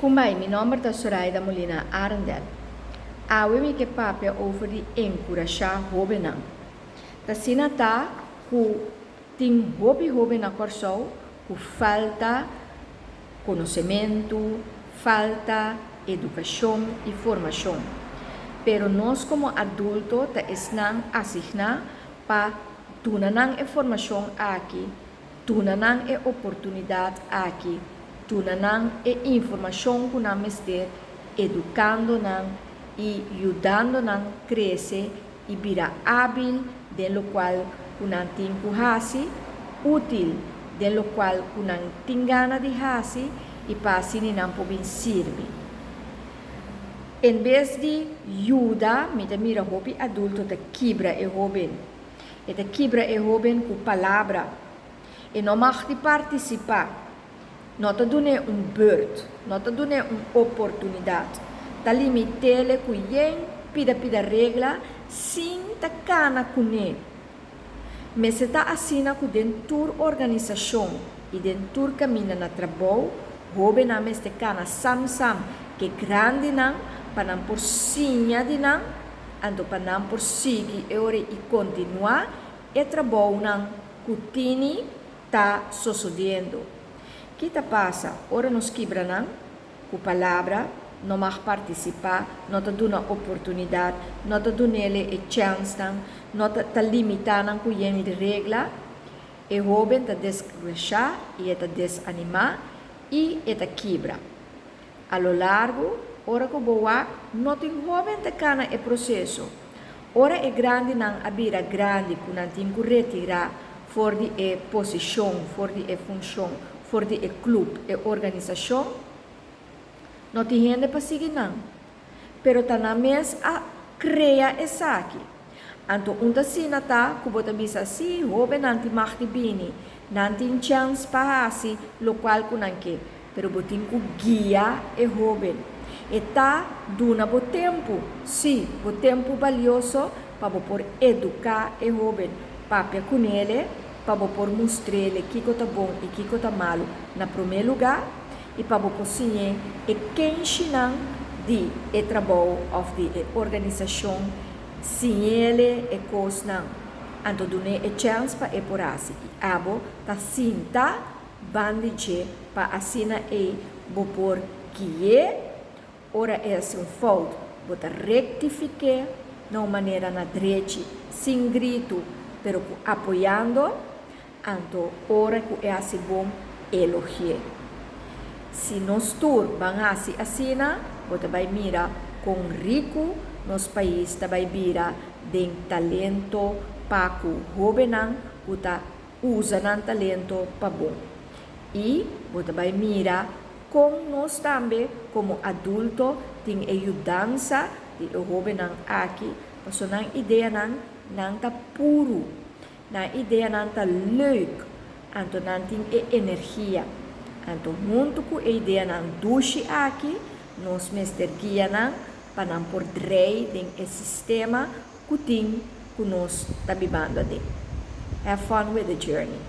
Kumbai, mi nòmber ta Soraida Molina Arendel. Awe mi ke papia over di enkurashá hóbennan. Ta asina ta ku tin hopi hóben na Kòrsou ku falta konosementu, falta edukashon i formashon. Pero nos komo adulto ta esnan asigná pa duna nan e formashon aki. Duna nan e oportunidat aki, duna nan e informashon ku nan mester, edukando nan i yudando nan krese i bira ábil den lokual ku nan tin ku hasi, útil den lokual ku nan tin gana di hasi i pa asina nan por bin sirbi. En bes di yuda, mi ta mira hopi adulto ta kibra e hóben. E ta kibra e hóben ku palabra. E no mag di partisipá. No ta dun'é un bùrt, no ta dun'é un oportunidat. Ta limit'é ku yen pida pida regla sin ta kana kuné. Mester ta asina ku den tur organisashon i den tur kaminda na trabou, hóbennan mester kana sam sam ku e grandinan pa nan por siña di nan. Anto pa nan por sigui e ora i kontinuá e trabounan ku tini ta sosodiendo. Ki ta pasa ora nos kibra nan? Ku palabra, no mag partisipá, no ta duna oportunidat, no ta dun'ele e chènsnan, no ta ta limitá nan ku yen di regla. E hóben ta deskreshá i e ta desanimá i e ta kibra. A lo largu, ora ku bo wak, no tin hóben ta kana e proseso. Ora e grandinan a bira grandi ku nan tin ku retirá for di e posishon, for di e funshon, for di e klup, e organisashon, no tin hende pa sigui nan. Pero ta nan mes a krea esaki. Anto un ta asina ta ku bo ta bisa, sí, hóbennan tin mag di bini, nan tin chèns pa hasi lokual ku nan ke, pero bo tin ku guia e hóben. E ta duna bo tempu, sí, bo tempu balioso pa bo por eduká e hóben, papia kunele pa bo por mustr'ele kiko ta bon i kiko ta malu na promé lugá i pa bo por siñ'é e kenshinan di e trabou òf di e organisashon. Siñ'ele e kosnan, anto dun'é e chèns pa e por hasi, i abo ta sinta ban di dje pa asina ei bo por gui'é. Ora e hasi un fout, bo ta rektifik'é na un manera na drechi, sin gritu, pero ku apoyando. Anto ora ku e hasi bon, elogi'é. Si nos tur ban hasi asina, bo ta bai mira kon riku nos pais ta bai bira den talento pa ku hóbennan ku ta usa nan talento pa bon. I bo ta bai mira kon nos tambe komo adulto tin e yudansa di e hóbennan aki, paso nan ideanan nan ta puru. Nan ideanan ta leuk, anto nan tin e energia. Anto huntu ku e ideanan dushi aki, nos mester guia nan pa nan por drei den e sistema ku tin ku nos ta bibando aden. Have fun with the journey.